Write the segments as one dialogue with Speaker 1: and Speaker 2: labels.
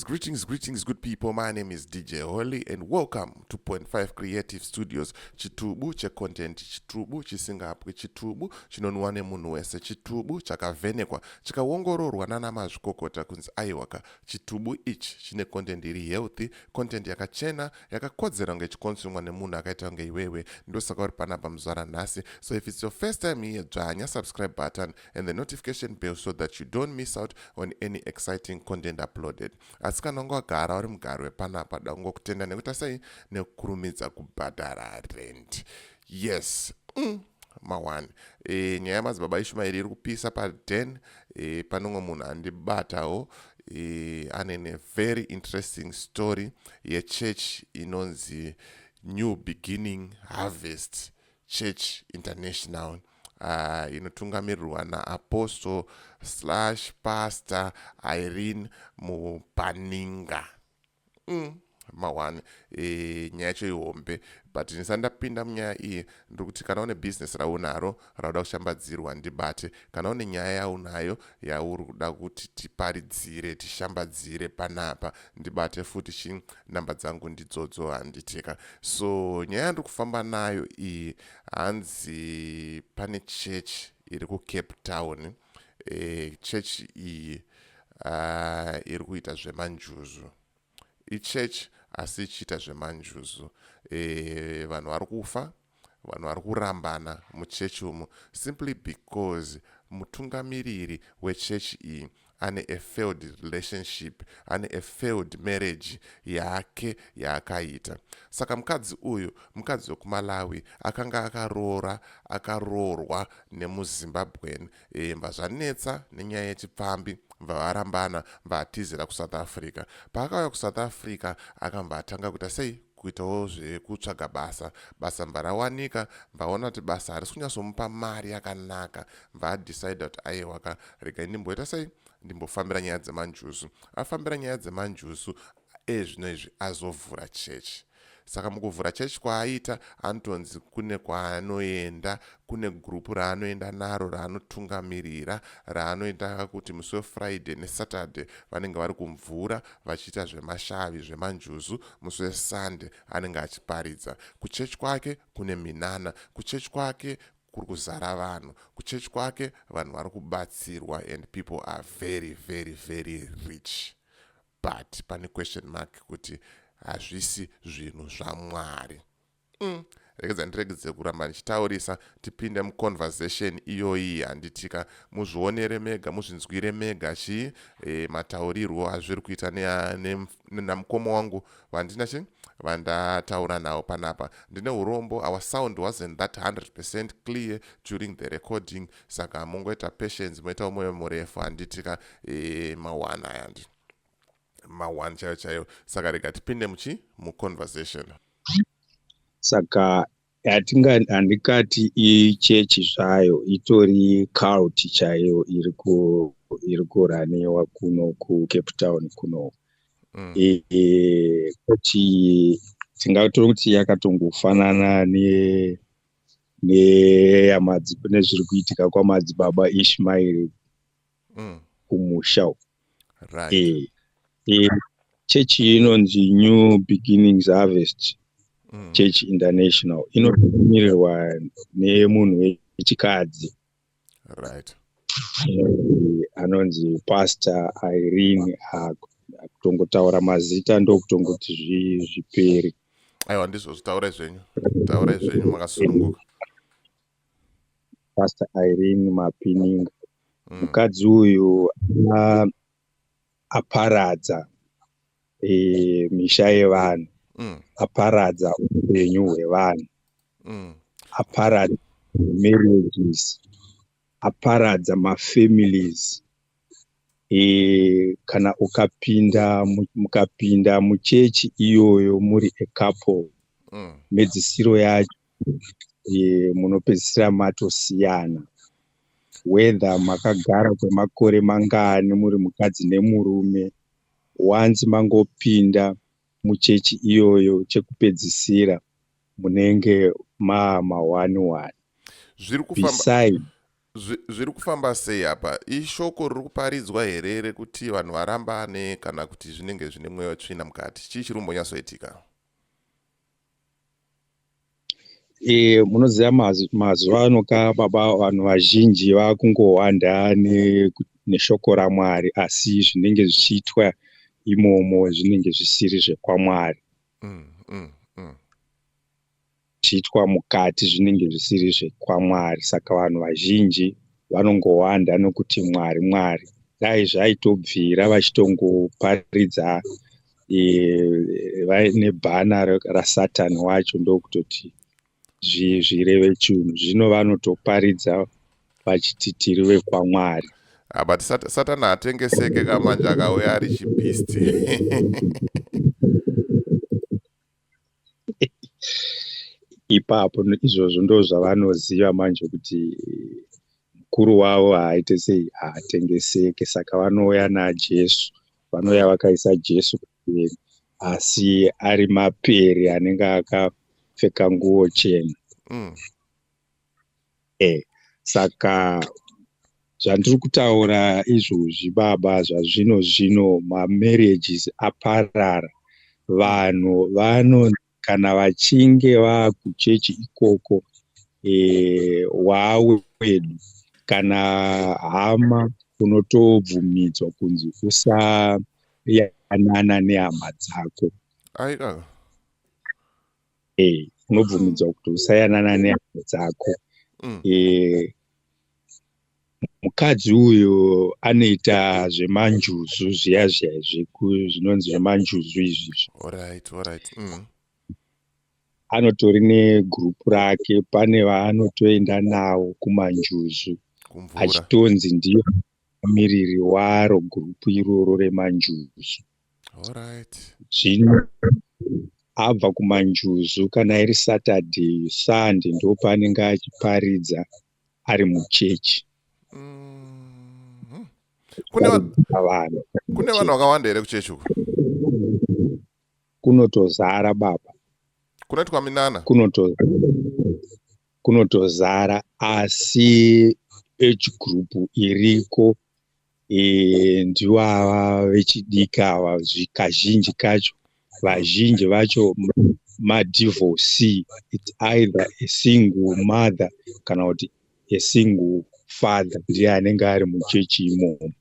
Speaker 1: Greetings, greetings, greetings, good people. My name is DJ Holly and welcome to Point 5 Creative Studios. Chitubu checontent, chitubu chisingapwi, chitubu chinonwa nemunhu wese, chitubu chakavhenekwa, chikaongororwa nana mazvikokota kunzi aiwaka, chitubu ichi chine content iri healthy, content yakachena, yakakodzera kunge ichikonsumwa nemunhu akaita kunge iwewe. Ndosaka uri panapa muzuva ranhasi. So if it's your first time here, dzvanya subscribe button and the notification bell so that you don't miss out on any exciting content uploaded. Asi kana unge wagara uri mugari wepanapa, da kungokutenda nekuita sei, nekukurumidza kubhadhara rent. Yes, ma1 nyaya yamadzibaba Ishumairi iri kupisa paden. Pane umwe munhu andibatawo, ane nevery interesting story yechurch inonzi New Beginning Harvest Church International, inotungamirirwa naapostle/pastor Irene Mupaninga. Ma1 nyaya yacho ihombe, but ndisati ndapinda munyaya iyi, ndiri kuti kana une bhizinesi raunaro rauda kushambadzirwa, ndibate. Kana une nyaya yaunayo yauri kuda kuti tiparidzire, tishambadzire panapa, ndibate futi. Chi namba dzangu ndidzodzo, handitika? So nyaya yandiri kufamba nayo iyi, hanzi pane church iri kuCape Town. Church iyi iri kuita zvemanjuzu. Ichurch asi ichiita zvemanjuzu. Vanhu vari kufa, vanhu vari kurambana muchechi umu simply because mutungamiriri wechechi iyi ane a failed relationship, ane a failed marriage yake yaakaita. Saka mukadzi uyu, mukadzi wekuMalawi, akanga akaroora, akaroorwa nemuZimbabwean. Mba zvanetsa nenyaya yechipfambi, bva varambana, bva kuSouth Africa. Paakauya kuSouth Africa, akambva atanga kuita sei, kuitawo zvekutsvaga basa. Basa mbva rawanika, bvaona kuti basa harisi kunyatsomupa mari yakanaka, bva adecida kuti aiwaka, regai ndimboita sei, ndimbofambira nyaya dzemanjuzu. Afambira nyaya dzemanjuzu, ezvino izvi azovhura chechi. Saka mukuvhura chechi kwaaita, anotonzi kune kwaanoenda, kune gurupu raanoenda naro, raanotungamirira, raanoenda kuti musi weFriday neSaturday vanenge vari kumvura vachiita zvemashavi, zvemanjuzu. Musi weSunday anenge achiparidza. Kuchechi kwake kune minana, kuchechi kwake kuri kuzara vanhu, kuchechi kwake vanhu vari kubatsirwa and people are very, very, very rich. But pane question mark kuti hazvisi zvinhu zvaMwari. Regedza ndiregedze kuramba ndichitaurisa, tipinde muconversation iyoyi, handitika? Muzvionere mega, muzvinzwire mega chii, mataurirwo azviri kuita namukoma wangu vandina chi vandataura navo panapa. Ndine urombo, our sound wasn't that 100% clear during the recording, saka mungoita patience, moitawo mwoyo murefu, handitika? Ma1 aya ndi ma1 chaiyo chaiyo. Saka rega tipinde muchi muconversation.
Speaker 2: Saka handingati ichechi zvayo, itori cult chaiyo iri kuraniwa kuno kuCape Town kuno. Kuti tingatoti yakatongofanana nezviri kuitika kwamadzibaba Ishmaeri kumusha. Chechi inonzi New Beginnings Harvest Church International, inotungamirirwa nemunhu wechikadzi anonzi Pastor Irene. Kutongotaura mazita ndokutongoti zviperi.
Speaker 1: Aiwa, ndizvozvo, taurai zvenyu, taurai zvenyu makasununguka.
Speaker 2: Pastor Irene Mapininga. Mukadzi uyu aparadza misha yevanhu, aparadza upenyu hwevanhu, aparadza marriages, aparadza mafamilies. Kana ukapinda, mukapinda muchechi iyoyo muri a couple, mhedzisiro yacho munopedzisira matosiyana, whether makagara kwemakore mangani muri mukadzi nemurume. Once mangopinda muchechi iyoyo, chekupedzisira munenge maama one one.
Speaker 1: Zviri kufamba
Speaker 2: Beside
Speaker 1: Zviri kufamba sei apa? Ishoko riri kuparidzwa here rekuti vanhu varambane kana kuti zvinenge zvine mweya wetsvina mukati? Chii chiri kumbonyatsoitika?
Speaker 2: Munoziva mazuva ano ka baba, vanhu vazhinji vakungohwanda neshoko raMwari, asi zvinenge zvichiitwa imomo zvinenge zvisiri zvekwaMwari. Zvichiitwa mukati zvinenge zvisiri zvekwaMwari, saka vanhu vazhinji vanongowanda nokuti Mwari Mwari. Dai zvaitobvira vachitongoparidza vaine bhana raSatani wacho, ndokutoti zvireve chinhu. Zvino vanotoparidza vachiti tiri vekwaMwari.
Speaker 1: Ah, but Satani haatengeseke kamanje, akauya ari chibeast.
Speaker 2: Ipapo izvozvo ndo zvavanoziva manje, kuti mukuru wavo haaite sei, haatengeseke. Saka vanouya naJesu, vanouya vakaisa Jesu pamberi, asi ari mapere anenge akapfeka nguo chena. Saka zvandiri kutaura izvozvi baba, zvazvino zvino mamarriages aparara. Vanhu vano kana vachinge vakuchechi ikoko, waawedu kana hama, unotobvumidzwa kunzi usayanana nehama dzako.
Speaker 1: Aika.
Speaker 2: Unobvumidzwa kuti usayanana nehama dzako. Mukadzi uyu anoita zvemanjuzu zviya zviya, zvinonzi zvemanjuzu izvizvi.
Speaker 1: Alright.
Speaker 2: Anotori negurupu rake, pane vaanotoenda navo kumanjuzu.
Speaker 1: Kumvura.
Speaker 2: Achitonzi ndiyo mumiriri waro gurupu iroro remanjuzu. Zvino abva kumanjuzu, kana iri Saturday, Sunday ndopaanenge achiparidza ari muchechi. Vanhu.
Speaker 1: Kune vanhu vakawanda here kuchechi uku?
Speaker 2: Kunotozara baba.
Speaker 1: Kunoitwa minana?
Speaker 2: Kunotozara, asi age group iriko ndivava vechidiki ava. Kazhinji kacho vazhinji vacho madivorcee. It's either a single mother kana kuti a single father ndiye anenge ari muchechi imomo.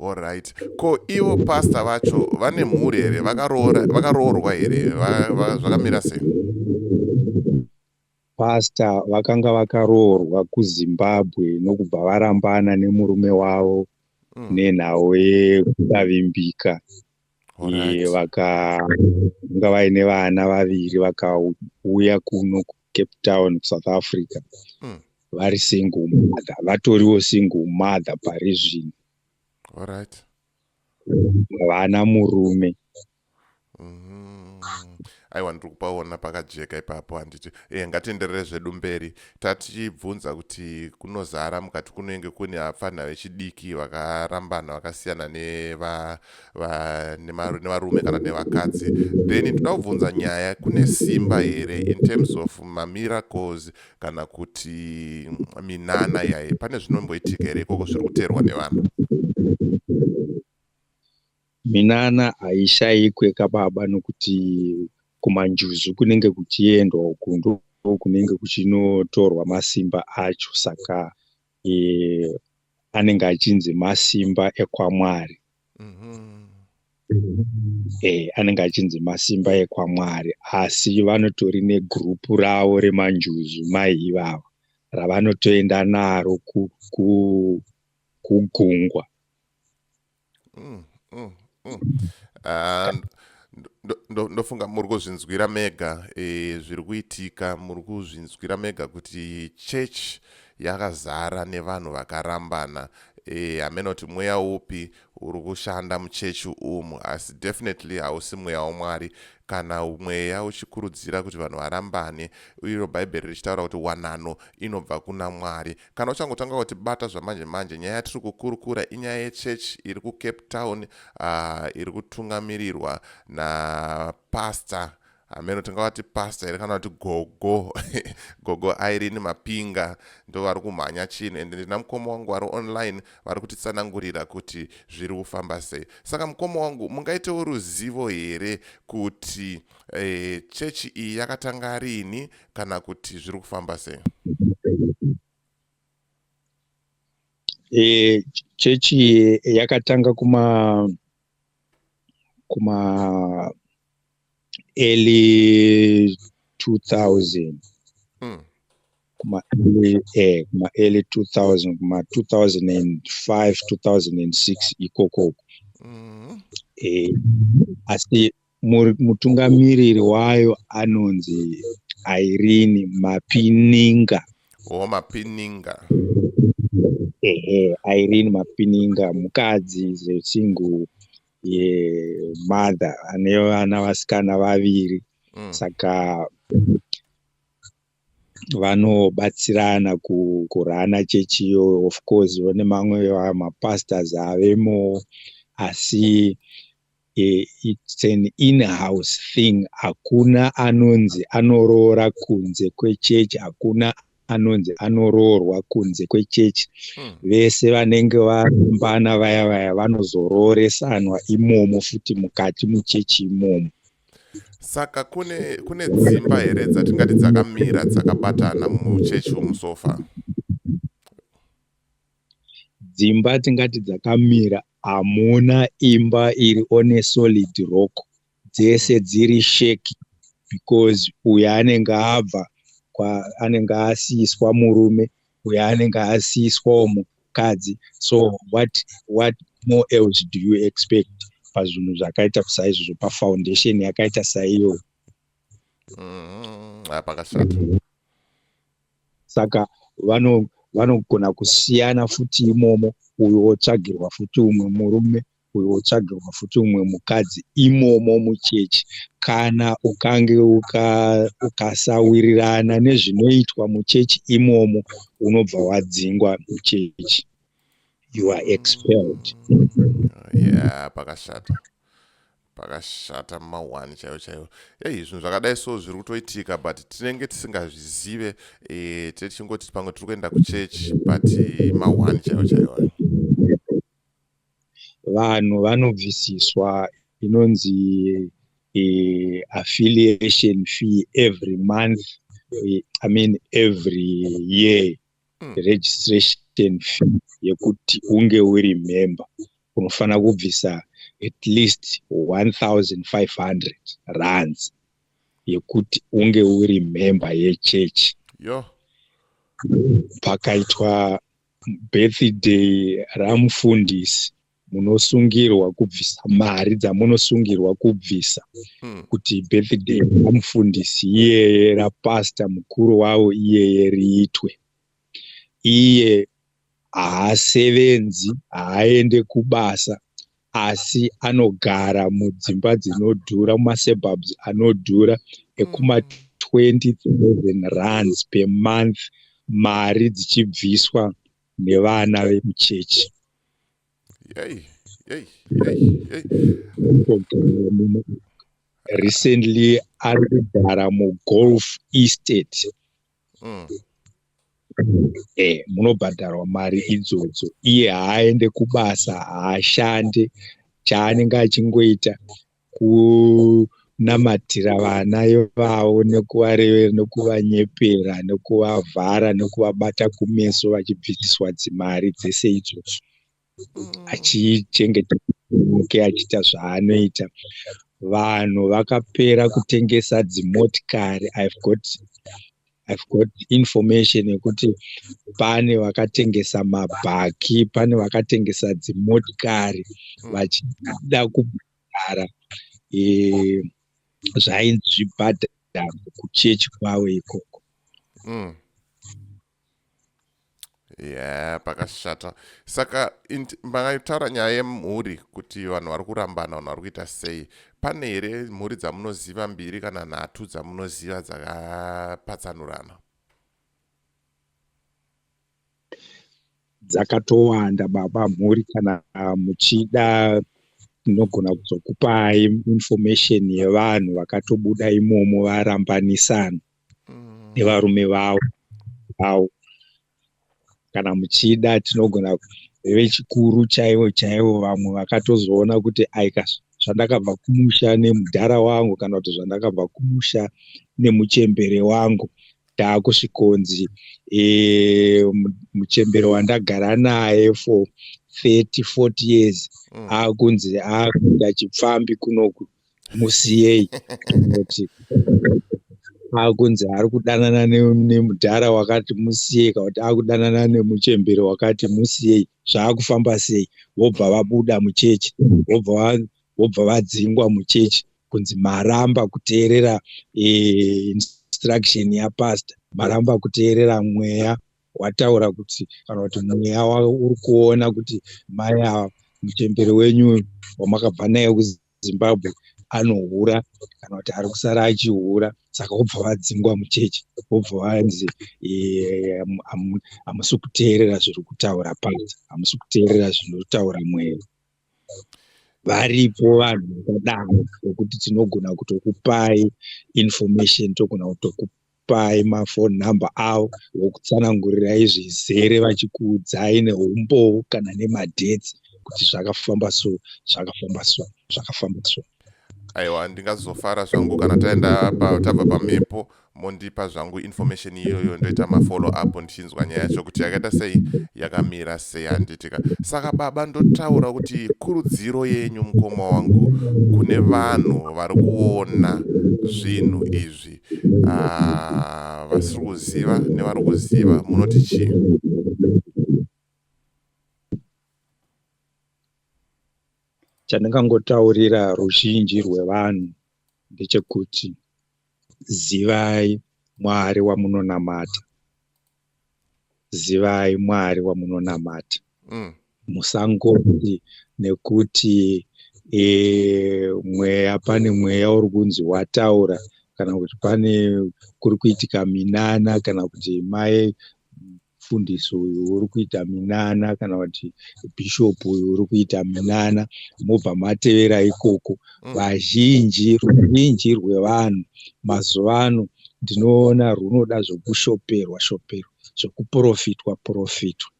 Speaker 1: Alright, ko ivo pasta vacho vane mhuri here? Vakaroorwa here? Zvakamira sei?
Speaker 2: Pasta vakanga vakaroorwa kuZimbabwe, nokubva varambana nemurume wavo nenhau yekusavimbika. Vakanga vaine vana vaviri, vakauya kuno kuCape Town, South Africa, vari single mother. Vatoriwo single mother pari zvino. Vana murume.
Speaker 1: Aiwa, ndiri kupaona pakajeka ipapo, handiti? Ngatienderere zvedu mberi. Tatichibvunza kuti kunozara mukati, kunenge kune vapfanha vechidiki vakarambana, vakasiyana nevarume kana nevakadzi. Then ndoda kubvunza nyaya, kune simba here in terms of mamiracles kana kuti minana yaye? Pane zvinomboitika here ikoko zviri kuteerwa nevanhu?
Speaker 2: Minana haishayikwe kababa, nokuti kumanjuzu kunenge kuchiendwa uku ndo kunenge kuchinotorwa masimba acho. Saka anenge achinzi masimba ekwaMwari. Anenge achinzi masimba ekwaMwari, asi vanotori negurupu ravo remanjuzu mai ivava ravanotoenda naro kugungwa.
Speaker 1: Ah, ndofunga muri kuzvinzwira mega zviri kuitika. Muri kuzvinzwira mega kuti church yakazara nevanhu vakarambana. Hameno kuti mweya upi uri kushanda muchechi umu, asi definitely hausi mweya waMwari kana mweya uchikurudzira kuti vanhu varambane, iro Bhaibheri richitaura kuti wanano inobva kuna Mwari. Kana uchangotanga kuti bata zvamanje manje, nyaya yatiri kukurukura inyaya yechechi iri kuCape Town, iri kutungamirirwa napasta. Hameno tingavati pastor here kana kuti gogo. Gogo Irene Mapinga ndo vari kumhanya chinhu, and ndina mukoma wangu vari online vari kutitsanangurira kuti zviri kufamba sei. Saka mukoma wangu, mungaitewo ruzivo here kuti chechi iyi yakatanga rini kana kuti zviri kufamba sei?
Speaker 2: Chechi yakatanga kuma early 2000. Kuma early 2000, kuma 2005, 2006 ikoko. Asi mutungamiriri wayo anonzi Irene Mapininga.
Speaker 1: Oh, Mapininga.
Speaker 2: Ehe, Irene Mapininga, mukadzi, single yemother, ane vana vasikana vaviri. Saka vanobatsirana kurana chechiyo. Of course vane mamwe mapastors avemo, asi it's an in-house thing. Hakuna anonzi anoroora kunze kwechechi, hakuna anonzi anoroorwa kunze kwechechi. Vese vanenge varambana vaya vaya vanozorooresanwa imomo futi, mukati muchechi imomo.
Speaker 1: Saka kune dzimba here dzatingati dzakamira dzakabatana muchechi umu so far?
Speaker 2: Dzimba tingati dzakamira, hamuna imba iri on a solid rock. Dzese dziri shaky, because uyo anenge abva, anenge asiyiswa murume, uyo anenge asiyiswawo mukadzi. So what more else do you expect pazvinhu zvakaita saizvozvo, pafoundation yakaita saiyoyo?
Speaker 1: Pakashata.
Speaker 2: Saka vanogona kusiyana futi imomo, uyo wotsvagirwa futi umwe murume, uyo wotsvagirwa futi umwe mukadzi imomo muchechi. Kana ukange ukasawirirana nezvinoitwa muchechi imomo, unobva wadzingwa muchechi, you are expelled.
Speaker 1: Yeah, pakashata, pakashata, mawani chaivo chaivo. Ei, zvinhu zvakadai so zviri kutoitika, but tinenge tisingazvizive. Tichingoti pamwe tiri kuenda kuchechi, but mawani chaivo chaivo.
Speaker 2: Vanhu vanobvisiswa inonzi affiliation fee every month, I mean every year. Registration fee yekuti unge uri member, unofanira kubvisa at least 1500 rands yekuti unge uri member yechechi.
Speaker 1: Yo.
Speaker 2: Pakaitwa birthday ramufundisi, munosungirwa kubvisa mari dzamunosungirwa kubvisa kuti birthday ramufundisi iyeye, rapasta mukuru wavo iyeye, riitwe. Iye haasevenzi, haaende kubasa, asi anogara mudzimba dzinodhura, mumasuburbs anodhura ekuma 20 000 rands per month, mari dzichibviswa nevana vemuchechi.
Speaker 1: Yei yei yei yei!
Speaker 2: Recently ari kugara mugolf estate. Munobhadharwa mari idzodzo. Iye haaende kubasa, haashande. Chaanenge achingoita kunamatira vana ivavo, nekuvanyepera, nekuvavhara, nekuvabata kumeso vachibvisiswa dzimari dzese idzodzo, achichengeta ke achiita zvaanoita. Vanhu vakapera kutengesa dzimotikari. I've got information yekuti pane vakatengesa mabhaki, pane vakatengesa dzimotikari vachida kubhadhara zvainzi zvibhadharwe kuchechi kwavo ikoko.
Speaker 1: Yeah, pakashata. Saka makataura nyaya yemhuri kuti vanhu vari kurambana, vanhu vari kuita sei. Pane here mhuri dzamunoziva, mbiri kana nhatu dzamunoziva dzakapatsanurana?
Speaker 2: Dzakatowanda, baba. Mhuri, kana muchida Tinogona kuzokupai information yevanhu vakatobuda imomo varambanisana nevarume vavo avo. Kana muchida tinogona vechikuru chaivo chaivo, vamwe vakatozoona kuti aika, zvandakabva kumusha nemudhara wangu kana kuti zvandakabva kumusha nemuchembere wangu, ndaakusvikonzi muchembere wandagara naye for 30 40 years akunzi akuita chipfambi kunoku, musiyei, kuti akunzi ari kudanana nemudhara wakati, musiyei, kana kuti akudanana nemuchembere wakati, musiyei, zvaakufamba sei? Vobva vabuda muchechi, vobva vadzingwa muchechi kunzi maramba kuteerera instruction yapastor, maramba kuteerera mweya wataura kuti, kana kuti mweya uri kuona kuti mai ava, muchembere wenyu wamakabva naye kuZimbabwe anohura kana kuti ari kusara achihura. Saka vobva vadzingwa muchechi, vobva vanzi hamusi kuteerera zviri kutaura pastor, hamusi kuteerera zvinotaura mweya. Varipo vanhu vakadaro vekuti tinogona kutokupai information, togona kutokupai mafone number avo vokutsanangurirai zvizere, vachikuudzai neumbowo kana nemadates kuti zvakafamba so, zvakafamba so, zvakafamba so.
Speaker 1: Aiwa, ndingazofara zvangu kana taenda tabva pamhepo, mondipa zvangu information iyoyo, ndoita mafollow up ndichinzwa nyaya yacho kuti yakaita sei, yakamira sei, handitika? Saka baba, ndotaura kuti kurudziro yenyu, mukoma wangu, kune vanhu vari kuona zvinhu izvi, vasiri kuziva nevari kuziva, munoti chii?
Speaker 2: Chandingangotaurira ruzhinji rwevanhu ndechekuti zivai Mwari wamunonamata, zivai Mwari wamunonamata. Musangoti nekuti mweya, pane mweya uri kunzi wataura, kana kuti pane kuri kuitika minana, kana kuti mai mufundisi uyu uri kuita minana, kana kuti bhishopu uyu uri kuita minana, mobva matevera ikoko. Vazhinji, ruzhinji rwevanhu mazuva ano ndinoona runoda zvokushoperwa shoperwa, zvokuprofitwa profitwa.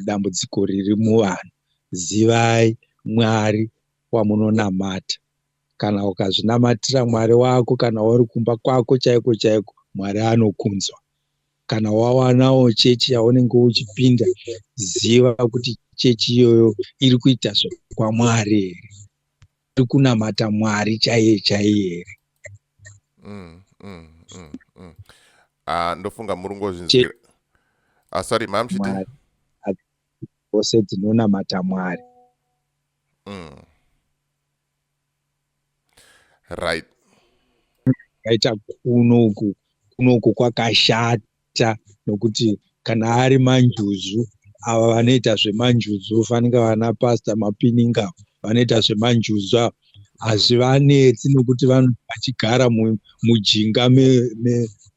Speaker 2: Dambudziko riri muvanhu. Zivai Mwari wamunonamata. Kana ukazvinamatira Mwari wako, kana uri kumba kwako chaiko chaiko, Mwari anokunzwa. Kana wawanawo chechi yaunenge uchipinda, ziva kuti chechi iyoyo iri kuita zvekwaMwari here, iri kunamata Mwari chaiye chaiye here.
Speaker 1: Ah, ndofunga muri ngozvinzwira. Ah, sorry, mamuchiti?
Speaker 2: Dzose dzinonamata Mwari. Kaita kunoku, kunoku kwakashata nokuti kana ari manjuzu, ava vanoita zvemanjuzu, fanika vana Pastor Mapininga vanoita zvemanjuzu ava, hazvivanetsi nokuti vanhu vachigara mujinga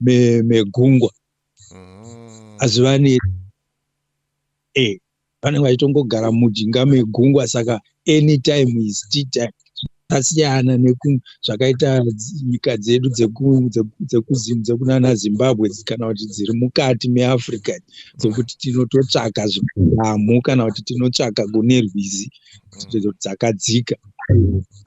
Speaker 2: megungwa. Hazvivanetsi, vanenge vachitongogara mujinga megungwa, saka anytime is tea time. Zvakasiyana zvakaita nyika dzedu dzekunana Zimbabwe kana kuti dziri mukati meAfrica, dzekuti tinototsvaka zvidhamu kana kuti tinotsvaka kune rwizi dzakadzika.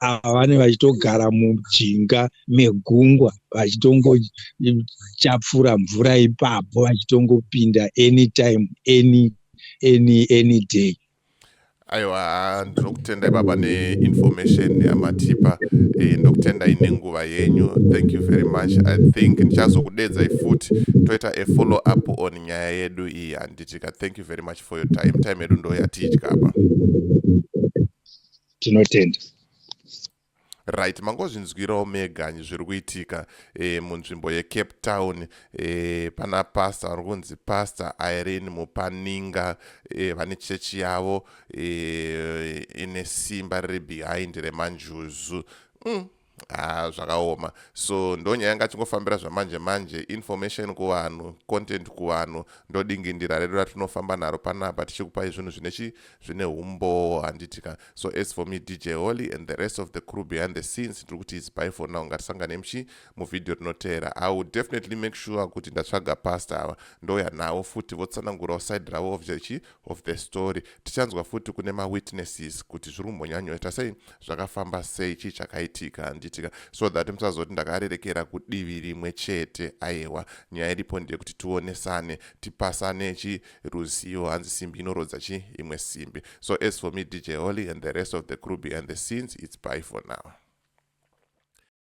Speaker 2: Ava vanenge vachitogara mujinga megungwa, vachitongochapfura mvura ipapo, vachitongopinda anytime, any day.
Speaker 1: Aiwa, ndinokutendai baba neinformation yamatipa. Ndokutendai nenguva yenyu. Thank you very much. I think ndichazokudedzai futi toita a follow up on nyaya yedu iyi, handitika? Thank you very much for your time. Time yedu ndo yatidya apa.
Speaker 2: Tinotenda.
Speaker 1: Right, mangozvinzwirawo mega zviri kuitika munzvimbo yeCape Town. Pana pastor vari kunzi Pastor Irene Mupaninga. Vane chechi yavo ine simba riri behind remanjuzu. Ah, zvakaoma. So ndonyaya yanga chingofambira zvamanje manje, information kuvanhu, content kuvanhu. Ndodingindira redu ratinofamba naro panapa, tichikupai zvinhu zvine chi zvine umbowo, handitika? So as for me, DJ Holly, and the rest of the crew behind the scenes, tiri kuti is bye for now. Ngatisangane muchi muvhidhiyo rinoteera. I will definitely make sure kuti ndatsvaga pastor ava, ndouya navo futi, votsanangurawo side ravo of the chi of the story. Tichanzwa futi kune mawitnesses kuti zviri kumbonyanyoita sei, zvakafamba sei, chii chakaitika, handitika? So that musazoti ndakarerekera kudivi rimwe chete. Aiwa, nyaya iripo ndeyekuti tionesane, tipasane chi ruzivo. Hanzi simbi inorodza chi imwe simbi. So as for me, DJ Holly, and the rest of the crew behind the scenes, it's bye for now.